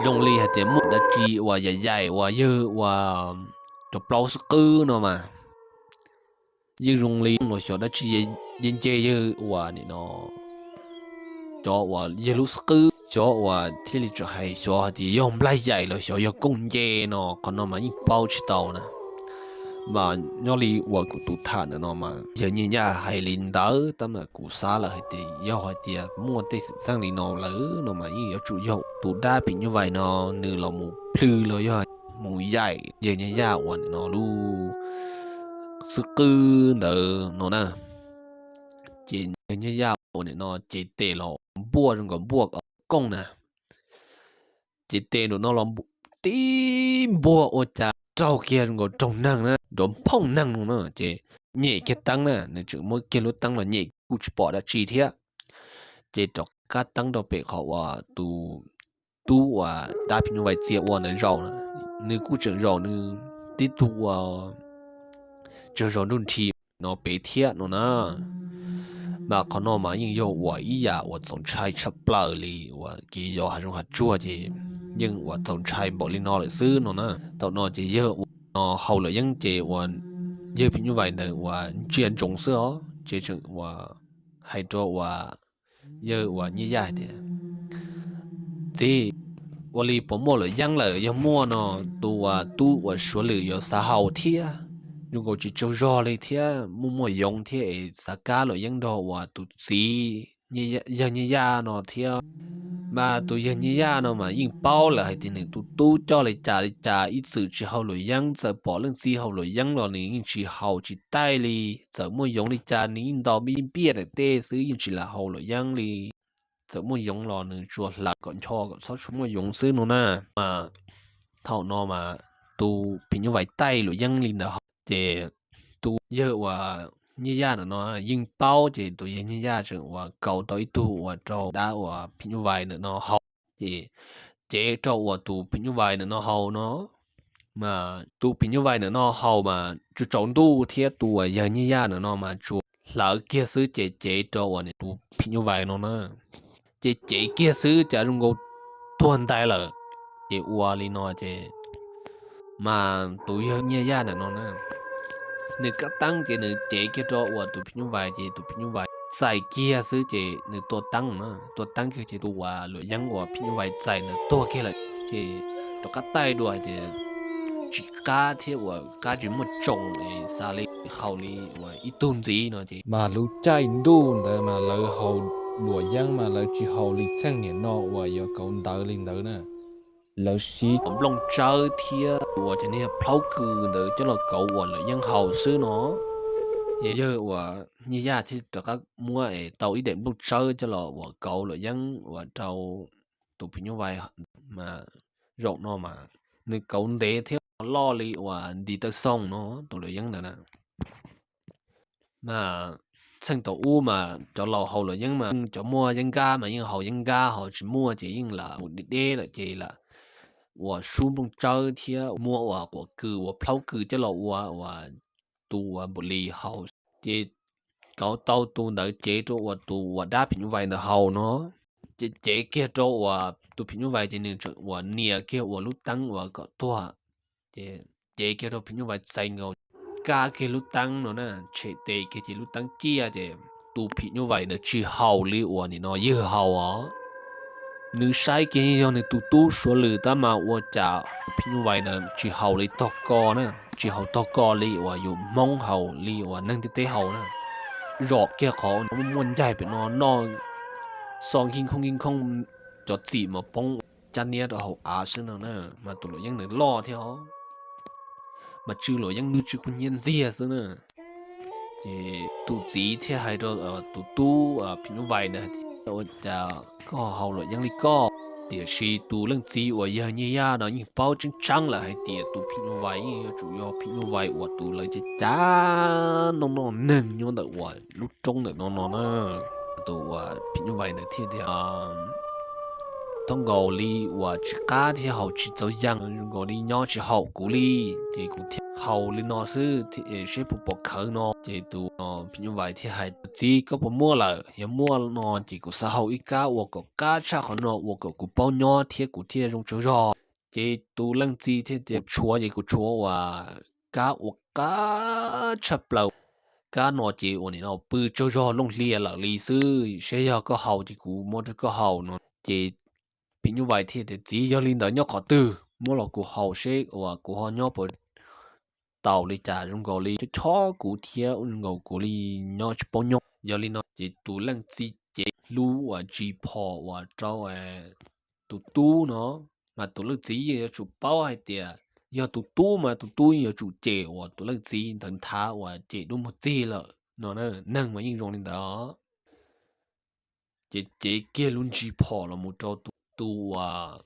Zoo li hais tias muaj dab tsi uas yaim yaim uas yawg uas cov plaub xwb qwb no mas, yeej zoo li los xyov dab tsi nce nce yawg uas nim no, cov uas yawg lub xwb qwb, xyov uas thiaj li tseem hais xyov hais tias yog nplaig yaim los xyov yog kooj nce no, qhov no mas yeej paub tsis tau na. Mas nyob li uas kuv tus tham ntawm no mas yawg Nyiaj Yaj hais li ntawd tab mas kuv xav lawm hais tias yog hais tias muaj tej xwm txheej li no lawm no mas yeej yuav tsum yog tus dab phim nyuj vais no nws los mus plhws los yog mus yaim yawg Nyiaj Yaj uas nim no lub xwb qwb ntawd no na. Ces yawg Nyiaj Yaj uas nim no ces tes los npuaj zoo nkaus npuaj kooj na. Ces tes nraum no los tib npuaj ua cas raug kiag zoo nkaus raug neeg na, nrov phooj neeg no na. Ces nyem kiag teeb na, nws tseem muab kiag lub teeb los nyem kuj tsis pom dab tsi thiab. Ces rov qab teeb rau pem qhov uas tus tub uas dab phim nyuj vais txia ua ntawd zaum, nws kuj tseem zaum nws tib tug uas tsaug zog nruj nrhi no pem thiab no na. Mas qhov no mas yeej yog uas ib yam uas txaus ntshai tshaj plaws li uas kev yos hav zoov hav tsuag ces yeej uas txaus ntshai npaum li no lawm xwb no na. Thaum no ces yawg uas no haus luam yeeb ces uas yawg phim nyuj vais ntawd uas ntsia ntsoov xwb os ces tseem uas hais rau uas yawg uas Nyiaj Yaj tias, Txiv, ua li puas muaj luam yeeb lawm? Yog muaj no tus uas tub uas Suav Lwm yuav xav haus thiab, zoo nkaus tsis tsaug zog li thiab muaj muaj yoov thiab es xav kab luam yeeb nrog uas tus txiv yawg Nyiaj Yaj no thiab. Mas tus yawg Nyiaj Yaj no mas yeej paub lawm hais tias nws tus tub coj li cas li cas ib txwm tsis haus luam yeeb, txawm pom leej txiv haus luam yeeb los nws yeej tsis haus tsis taij li. Txawm muaj yoov li cas nws yeej ntaus npiaj npiaj daim teb xwb yeej tsis lam haus luam yeeb li. Txawm muaj yoov los nws tsuas hlawv kom ncho kom txhob tshua muaj yoov xwb no na. Mas thaum no mas tus phim nyuj vais taij luam yeeb li ntawd hauv ces tus yawg uas Nyiaj Yaj ntawm no yeej paub ces tus yawg Nyiaj Yaj tseem uas kaus tau ib tug uas rau dab uas phim nyuj vais ntawm no haus. Ces cev rau uas tus phim nyuj vais ntawm no haus no. Mas tus phim nyuj vais ntawm no haus mas tsuas tsaus ntuj thiab tus uas yawg Nyiaj Yaj ntawm no mas tsuas hlawv kiag xwb ces cev rau uas tus phim nyuj vais no na. Ces cev kiag xwb cas zoo nkaus tuag ntais lawm. Ces ua li no ces mas tus yawg Nyiaj Yaj ntawm no na, nws kab teeb ces nws cev kiag rau uas tus phim nyuj vais ces tus phim nyuj vais txais kiag xwb ces nws tua teeb na, tua teeb kiag ces tus uas luam yeeb uas phim nyuj vais txais ntawd tuag kiag lawm. Ces rov qab taij dua hais tias tsis qab thiab uas qab tsis muaj tsoos es xav li haus li uas ib tug ntxiv no ces mas lub caij ntuj ntawd mas lawv haus luam yeeb mas lawv tsis haus li txheej niam no uas yuav kauv ntawv li ntawd na. Lawv siv nplooj tsawb thiab uas cov niag plhaub kws ntawd coj los kauv uas luam yeeb haus xwb no. Ces yawg uas Nyiaj Yaj thiaj rov qab muab es tau ib daim nplooj tsawb coj los uas kauv luam yeeb uas rau tus phim nyuj vais mas zaum no mas nws kauv ntev thiab loj li uas ntiv taw xoo no tus luam yeeb ntawd na. Mas txheej thaum ub mas cov laus haus luam yeeb mas cov muaj yeeb nkab mas yeej haus yeeb nkab, ho tsis muaj ces yeej lam mus deb deb lawm ces lam uas sub nplooj tsawb thiab muab uas quav kws uas plhaub kws coj los ua uas tus uas npaum li haus. Ces kauv tau tus ntawd cev rau uas tus uas dab phim nyuj vais ntawd haus no. Ces cev kiag rau uas tus phim nyuj vais ces nws tseem uas nias kiag uas lub teeb uas kom tuag. Ces cev kiag rau phim nyuj vais txais nkaus, kab kiag lub teeb no na, tshem tes kiag ces lub teeb ciaj ces tus phim nyuj vais ntawd tsis haus li uas nim no yawg haus os. Nws saib kiag yog nws tus tub Suav Lwm tab mas ua cas phim nyuj vais ntawd tsis haus li tog ko na, tsis haus tog ko li uas yus Hmoob haus li uas neeg ntiaj teb haus na. Zom kiag qhov muaj ncaig pem no noj xo nkig nkhooj nkig nkhooj, cov txim mas poob cab niab rau hauv av xwb no na, mas tus luam yeeb ntawd loj thiab os. Mas tsw luam yeeb nws tsw kub hnyiab ntxiag xwb na. Ces tus txiv thiaj hais rau tus tub phim nyuj vais ntawd tias, Ua cas koj haus luam yeeb li koj? Tiam sis tus leej txiv uas yawg Nyiaj Yaj no yeej paub tseeb tseeb lawm hais tias tus phim nyuj vais yeej yuav tsum yog phim nyuj vais uas tus lawv cav cav noj noj neeg nyob ntawm uas lub roob ntawm no no na. Tus uas phim nyuj vais ntawd thiaj tias, Thoob nkaus li uas tsis qab thiab haus tsis txaus yees, zoo nkaus li nyob tsis haum kuv li, ces kuv thiaj haus li no xwb seb puas pom khawv no. Ces tus phim nyuj vais thiaj hais, Txiv, koj puas muaj lawm? Yog muaj no ces kuv xav haus ib kab uas kom qab tshaj qhov no uas kom kuv paub nyob thiab kuv thiaj zoo tsaug zog. Ces tus leej txiv thiaj tias, Tshuav ces kuv tshuav uas kab uas qab tshaj plaws. Kab no ces uas nim no pw tsaug zog looj hlias lawm li xwb, seb yog koj haus ces kuv muab rau koj haus no. Ces phim nyuj vais thiaj tias, Txiv, yog li ntawd nyob qhov twg? Muab los kuv haus seb uas kuv ho nyob puas tau li cas zoo nkaus li chob chob kuv thiab zoo nkaus kuv li nyob tsis paub nyob. Yog li no ces tus leej txiv cev lub uas ntsis phom uas rau tus tub no, mas tus leej txiv yeej yuav tsum paub hais tias yog tus tub mas tus tub yeej yuav tsum cem uas tus leej txiv ntawd nthav uas cem dub muag txig lawm no. Neeg mas yeej zoo li ntawd. Ces cev kiag lub ntsis phom los mus rau tus, tus uas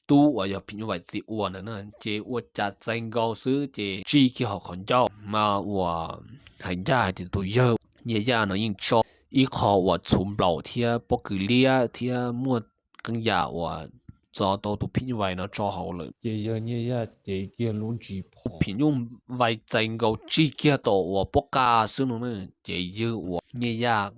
tub uas yog phim nyuj vais txiv ua ntawd na, ces ua cas txais nkaus xwb ces tsij kiag hauv qhov ncauj mas uas hais ncaj hais tias tus yawg Nyiaj Yaj no yeej tso ib qho uas txhuv nplaum thiab pob kws liab thiab muaj qee yam uas txo tau tus phim nyuj vais no tso hauv lawm. Ces yawg Nyiaj Yaj cev kiag lub ntsis phom, phim nyuj vais txais nkaus tsij kiag tom uas pob qa xwb no na, ces yawg uas Nyiaj Yaj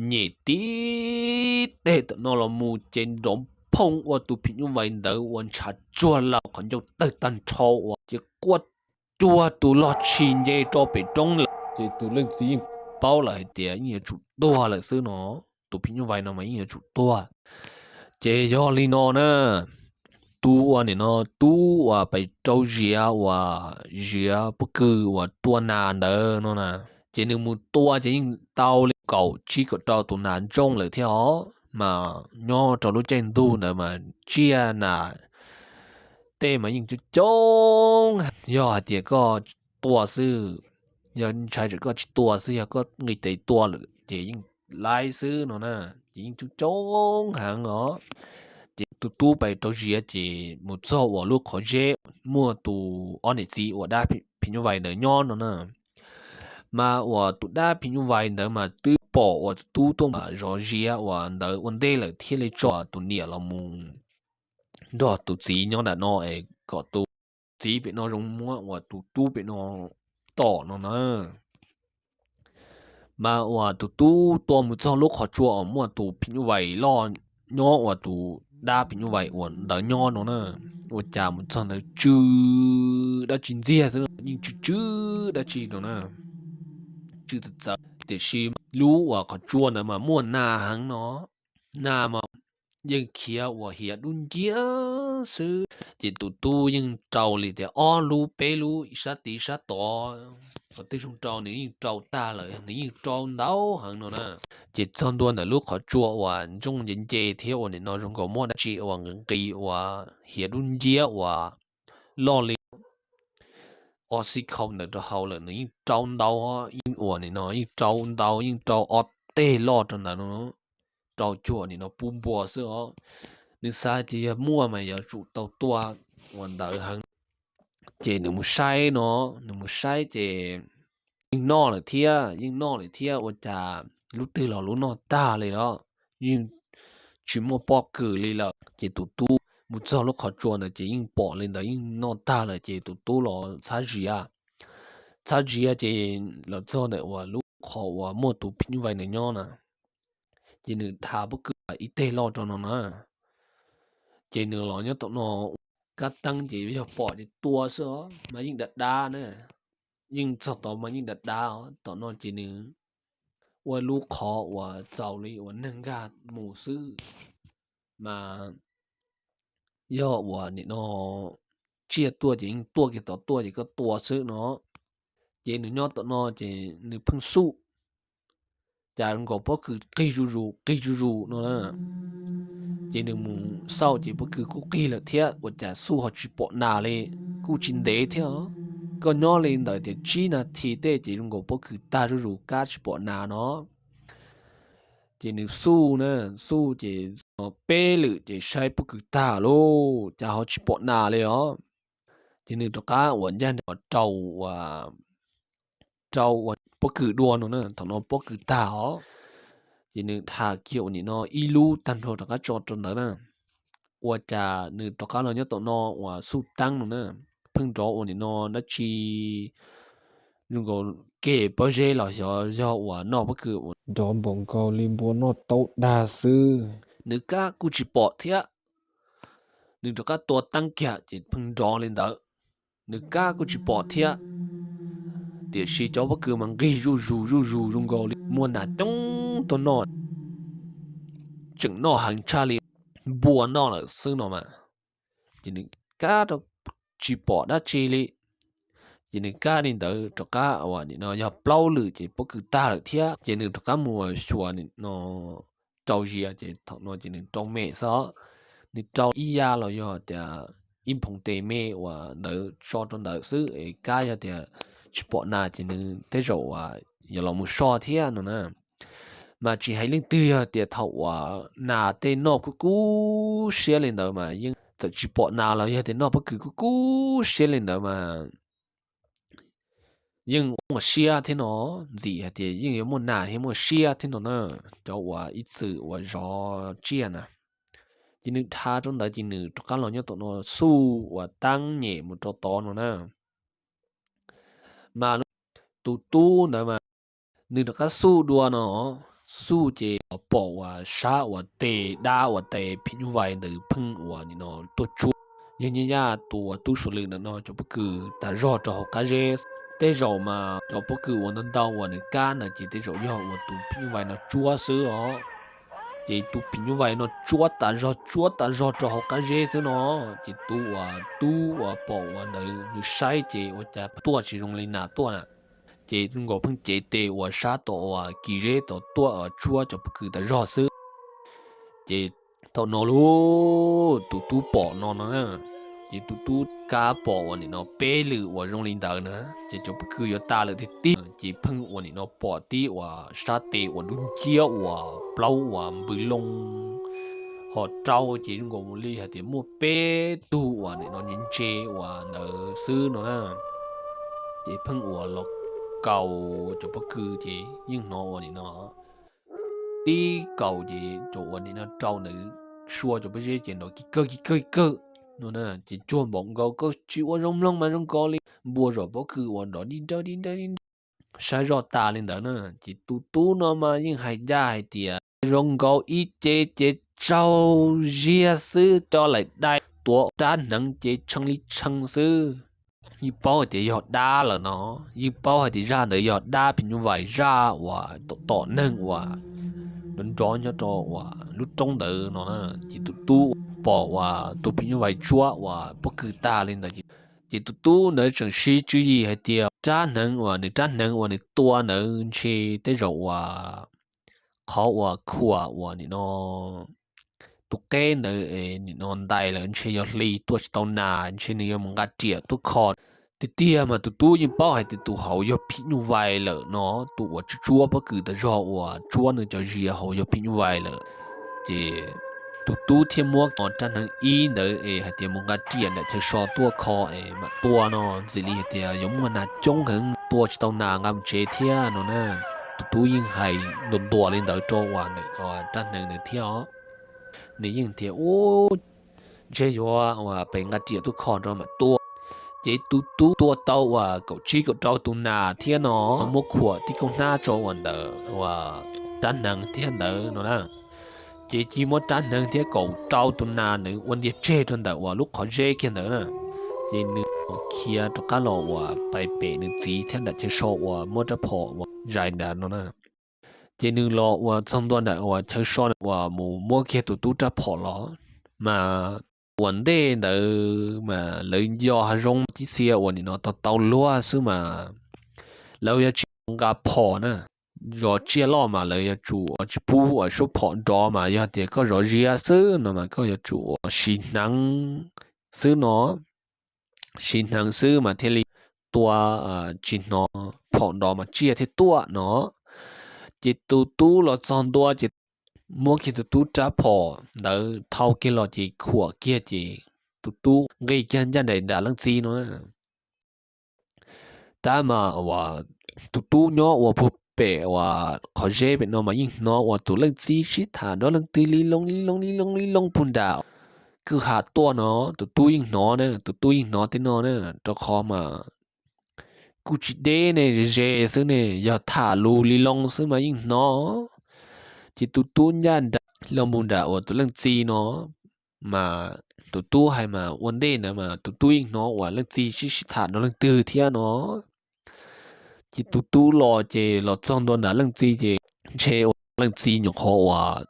nyem tib teg tom no los mus ces nrov phooj ua tus phim nyuj vais ntawd uas ntshav tsuag lawm, qhov ncauj tawg tag nrho uas ces quaj cuag tus log tshis nce rau pem roob lawm. Ces tus leej txiv yeej paub lawm hais tias yeej yuav tsum tuag lawm xwb no, tus phim nyuj vais no mas yeej yuav tsum tuag. Ces yog li no na, tus uas nim no tub uas pais rau ziav uas ziav pob kws uas tua nas ntawd no na, ces nws mus tua ces yeej tau li kaum tsib kaum rau tus nas ntsooj lawm thiab os. Mas nyob rau lub caij ntuj ntawd mas tsiaj nas tej mas yeej coob coob, yog hais tias koj tua xwb, yog ntshai tsam koj tsis tua xwb, yog koj nqis tes tua lawm ces yeej laib xwb no na, ces yeej coob coob heev os. Ces tus tub pais rau ziav ces mus txog uas lub qhov zeb muaj tus ob niam txiv uas dab phim nyuj vais ntawd nyob no na. Mas uas tus dab phim nyuj vais ntawd mas twb pom uas tus tub tuaj zov ziav uas ntawd ua ntej lawm thiaj li tso tus niam los mus nrog tus txiv nyob nram no es kom tus txiv pem no zoo muab uas tus tub pem no tom no na. Mas uas tus tub tua mus txog lub qhov tsua uas muaj tus phim nyuj vais loj nyob uas tus dab phim nyuj vais uas ntawd nyob no na, ua cas mus txog ntawd tsw dab tsi ntxiag xwb, yeej tsw tsw dab tsi no na, tsw txawv txawv. Tiam sis lub uas qhov tsua ntawd mas muaj nas heev no, nas mas yeej khiav uas hiav dub nciab xwb. Ces tus tub yeej rau li tias ob lub peb lub sab tid sab tod, qhov twg zoo rau nws yeej rau tag lawm, nws yeej rau ntau heev no na. Ces txog ntua ntawm lub qhov tsua uas ntsooj nce nce thiab uas nim no zoo nkaus muaj dab tsi uas nqis nqis uas hiav dub nciab uas loj li ob xib khau ntawd rau hauv lawm, nws yeej rau ntau, yeej uas nim no yeej rau ntau, yeej rau ob teg loj rau ntawd no, rau cuag nim no pub npua xwb os. Nws xav tias yog muaj mas yuav tsum tau tua uas ntawd heev. Ces nws mus saib no, nws mus saib ces yeej noj lawm thiab, yeej noj lawm thiab, ua cas lub twg los lub noj tag li los, yeej tsis muaj pob kws li lawm. Ces tus tub mus txog lub qhov tsua ntawd ces yeej pom li ntawd yeej noj tag lawm ces tus tub los txhab ziav. Txhab ziav ces los txog ntawm uas lub qhov uas muaj tus phim nyuj vais ntawd nyob na, ces nws dhas pob kws ib teg loj rau no na. Ces nws los nyob tom no ua kab teeb ces yog pom ces tua xwb os, mas yeej dav dav na, yeej txog tod mas yeej dav dav os. Tom no ces nws ua lub qhov uas txaus li uas neeg nkag mus xwb, mas yog uas nim no tsiaj tuaj ces yeej tuaj kiag tod tuaj ces koj tua xwb no. Ces nws nyob tom no ces nws pheej xuj, cas nkaus pob kws qig zuj zus qig zuj zus no na. Ces nws mus xauj ces pob kws kuj qig lawm thiab, ua cas xuj ho tsis pom nas li, kuj tsis ntev thiab os. Koj nyob li ntawd tias tsib nas this tej ces zoo nkaus pob kws tag zuj zus kab tsis pom nas no. Ces nws xuj na, xuj ces peb lwm ces saib pob kws tag lauj, cas ho tsis pom nas li os. Ces nws rov qab uas ncaj nraim rau, rau uas pob kws dua no na, thaum no pob kws tag os. Ces nws dhas kiag uas nim no ib lub tag nrho rov qab tso rau ntawd na, ua cas nws rov qab los nyob tom no uas xuj teeb no na. pheej nrov ua nim no dab tsi zoo nkaus ke pob zeb los xyov yog uas noj pob kws uas nrov npaum nkaus li npua noj taub dag xwb. Nws kab kuj tsis pom thiab. Nws rov qab tua teeb kiag ces pheej nrov li ntawd. Nws kab kuj tsis pom thiab. Tiam sis cov pob kws mas nqig zuj zus zuj zus zoo nkaus li muaj nas coob tuaj noj, tseem noj heev tshaj li npua noj lawm xwb no mas. Ces nws kab tsis pom dab tsi li. Ces nws kab li ntawd rov qab uas nim no yog plaub lwm ces pob kws tag lawm thiab. Ces nws rov qab mus xyuas nim no rau zias ces thaum no ces nws rau me xwb. Nws rau ib yam los yog tias ib nphoo tes me uas ntawd so rau ntawd xwb es kab yog tias tsis pom nas ces nws tej zaum uas yuav los mus so thiab no na. Mas tsis hais leej twg yog tias thaum uas nas tej noj kub kub siab li ntawd mas yeej txawm tsis pom nas los yog tias noj pob kws kub kub siab li ntawd mas yeej muaj siab thiab no. Ntxim hais tias yeej yuav muaj nas thiab muaj siab thiab no na. Cov uas ib txwm uas zov tsiaj na, ces nws dhau rau ntawd ces nws rov qab los nyob tom no xuj uas teeb nyem mus rau tod no na. Mas tus tub ntawd mas nws rov qab xuj dua no, xuj ces pom uas sab uas tes dab uas tes phim nyuj vais ntawd pheej uas nim no tuaj tsuab. Yog nyij yaj tus uas tub suav lwm ntawm no cov pob kws tas zog rau hauv qab zeb. Tej zaum mas cov pob kws uas ntau ntau uas nws kab ntawd ces tej zaum yog uas tus phim nyuj vais no tsuab xwb os. Ces tus phim nyuj vais no tsuab tas zog tsuab tas zog rau hauv qab zeb xwb no. Ces tus uas tub uas pom uas ntawd nws saib ces ua cas tuaj tsis zoo li nas tuaj na. Ces zoo nkaus pheej cev tes uas sab tom uas kis zeb tom tuaj tsuab cov pob kws tas zog xwb. Ces thaum no lub tus tub pom no no na, ces tus tub kab pom uas nim no peb lwm uas zoo li ntawd na, ces cov pob kws yuav tas lawm tiag tiag. Ces pheej uas nim no pom tib uas sab tes uas dub nciab uas plaub uas npws loo ho rau ces zoo nkaus li hais tias muaj peb tug uas nim no ntse ntse uas ntawd xwb no na. Ces pheej uas los kaus cov pob kws ces yeej hnov uas nim no tib kaus ces cov uas nim no rau ntawd sua cov pob zeb ces nrov kis kawg kis kawg kis kawg no na. Ces cuag npaum nkaus koj tsis ua zoo mloog mas zoo nkaus li npua zom pob kws uas nrov dib nrawj dib nrawj dib nrawj sab zoj tas li ntawd na. Ces tus tub no mas yeej hais ncaj hais tias zoo nkaus ib ce ces tsaug ziag xwb, coj laim dai tuav rab hneev ces tshee li tshee xwb. Yeej paub hais tias yog dab lawm no, yeej paub hais tias zaj ntawd yog dab phim nyuj vais zaj uas tom tom neeg uas nrov nrov nyob rau uas lub roob ntawd no na. Ces tus tub pom uas tus phim nyuj vais tsuab uas pob kws tag li ntawd, ces tus tub ntawd tseem siv tswv yim hais tias rab hneev uas nws rab hneev uas nws tua ntawd ntshe tej zaum uas qhov uas khuam uas nim no tus qeb ntawd nim no ntais lawm ntshe yog hli tua tsis tau nas, ntshe nws yuav mus nqa riam tuaj kho. Tiag tiag mas tus tub yeej paub hais tias tus hauv yog phim nyuj vais lawm no, tus uas tsuab tsuab pob kws tas zog uas tsuab nws cov zias hauv yog phim nyuj vais lawm. Ces tus tub thiaj muab rab hneev ib ntawd es hais tias mus nqa riam nram chaw so tuaj kho es mam tua no, ntxim li hais tias yuav muaj nas coob heev tua tsis tau nas nqa mus tsev thiab no na. Tus tub yeej hais ntuas ntuas li ntawd rau uas rab hneev ntawd thiab os. Nws yeej tias ub, ntshe yuav uas pem nqa riam tuaj kho rau mam tua. Ces tus tub tua tau uas kaum tsib kaum rau tus nas thiab no, muab khuam tib kaug hnab rau uas ntawm uas rab hneev thiab ntawd no na. Ces cia muab rab hneev thiab kaum rau tus nas nws ua ntiag tseg rau ntawm uas lub qhov zeb kiag ntawd na. Ces nws khiav rov qab los uas pais pem nws txiv thiab nram chaw so uas muab rab phom uas zais ntawd no na. Ces nws los uas txog ntua nram uas chaw so uas mus muab kiag tus tub rab phom los, mas ua ntej ntawd mas lawv yos hav zoov tib txhia uas nim no tau tau luag xwb mas lawv yuav tsis nqa phom na. Zov tsiaj loj mas lawv yuav tsum tsis pub uas suab phom nrov, mas yog tias koj zov ziab xwb no mas koj yuav tsum uas siv hneev xwb no, siv hneev xwb mas thiaj li tua tsis hnov phom nrov mas tsiaj thiaj tuaj no. Ces tus tub los txog ntua ces muab kiag tus tub rab phom ntawd thau kiag los ces khuam kiag ces tus tub nqis kiag ncaj nraim nram leej txiv no. Tab mas uas tus tub nyob uas puag pem uas qhov zeb pem no mas yeej hnov uas tus leej txiv sib tham nrov leej twg li loo li loo li loo li loo puag nram kwj ha tuaj no, tus tub yeej hnov na, tus tub yeej hnov tej no na, rau qhov mas kuj tsis deb ne, ze ze xwb ne, yog tham lus li loo xwb mas yeej hnov. Ces tus tub ncaj nraim los mus nram uas tus leej txiv no, mas tus tub hais mas ua ntej ntawd mas tus tub yeej hnov uas leej txiv sib sib tham nrog leej twg thiab no. Ces tus tub los ces los txog ntua nram leej txiv ces ntshe uas leej txiv nyuam qhuav uas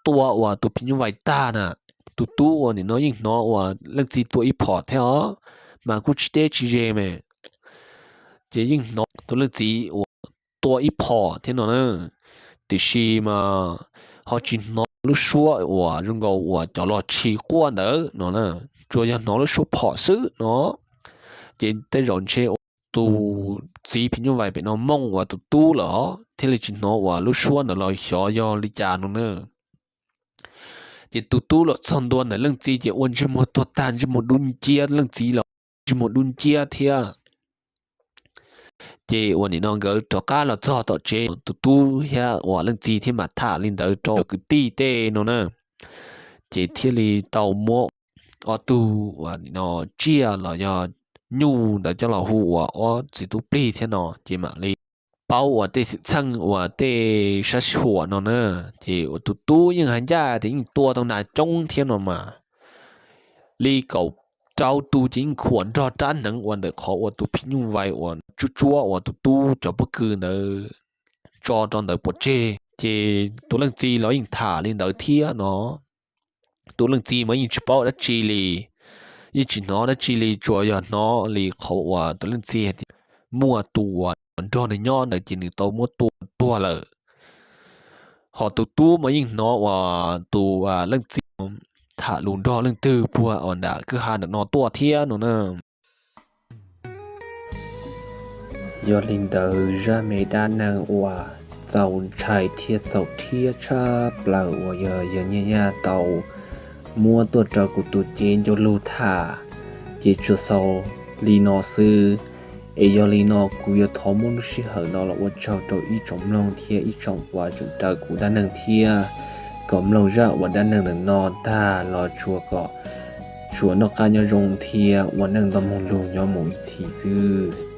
tua uas tus phim nyuj vais tag na. Tus tub uas nim no yeej hnov uas leej txiv tua ib phom thiab os, mas kuj tsis deb tsis ze me. Ces yeej hnov tus leej txiv uas tua ib phom thiab no na, tiam sis mas ho tsis hnov lub suab uas zoo nkaus uas cov los tshis quaj ntawd no na, tsuas yog hnov lub suab phom xwb no. Ces tej zaum ntshe tus txiv phim nyuj vais pem no mooj uas tus tub lawm thiaj li tsis hnov uas lub suab ntawd los xyov yog li cas no na. Ces tus tub los txog ntua ntawm leej txiv ces ua ntsej muag tuag tag, ntsej muag dub nciab, leej txiv los ntsej muag dub nciab thiab. Ces uas nim no nkawd rov qab los txog tom tsev, tus tub thiab uas leej txiv thiaj mam tham li ntawd rau kwv tij tej no na. Ces thiaj li tau muab ob tug uas nim no tsiaj los yog nyuj ntawd coj los hu uas ob txiv tub plig thiab no, ces mam li paub uas tej xwm txheej uas tej sab sij huam no na. Ces uas tus tub yeej hais ncaj tias yeej tua tau nas coob thiab no mas, li kaum rau tus ces yeej khuam nrog rab hneev uas ntawm qhov uas tus phim nyuj vais uas tsuab tsuab uas tus tub cov pob kws ntawd tso rau ntawd pov tseg. Ces tus leej txiv los yeej tham li ntawd thiab no. Tus leej txiv mas yeej tsis paub dab tsi li, yeej tsis hnov dab tsi li, tsuas yog hnov li qhov uas tus leej txiv hais tias muaj tus uas nrog nws nyob ntawd ces nws tau muab tua tuag lawm. Ho tus tub mas yeej hnov uas tus leej txiv tham lus nrog leej twg puag uas nram kwj ha ntawm no tuaj thiab no na. Yog li ntawd zaj me dab neeg uas txaus ntshai thiab txaus rhiab tshaj plaws uas yog yawg Nyiaj Yaj tau muab tuaj rau kuv tus cev ncauj lus tham, ces tsuas xaus li no xwb. Es yog li no kuv yuav thov muab lub sij hawm no los ua tsaug rau ib tsoom mloog thiab ib tsoom uas tseem raws kuv dab neeg thiab. Kom mloog zaj uas dab neeg ntawm no tag los tsuas kom tsuas noj qab nyob zoo thiab ua neej nto mus lug nyob mus ib txhis xwb.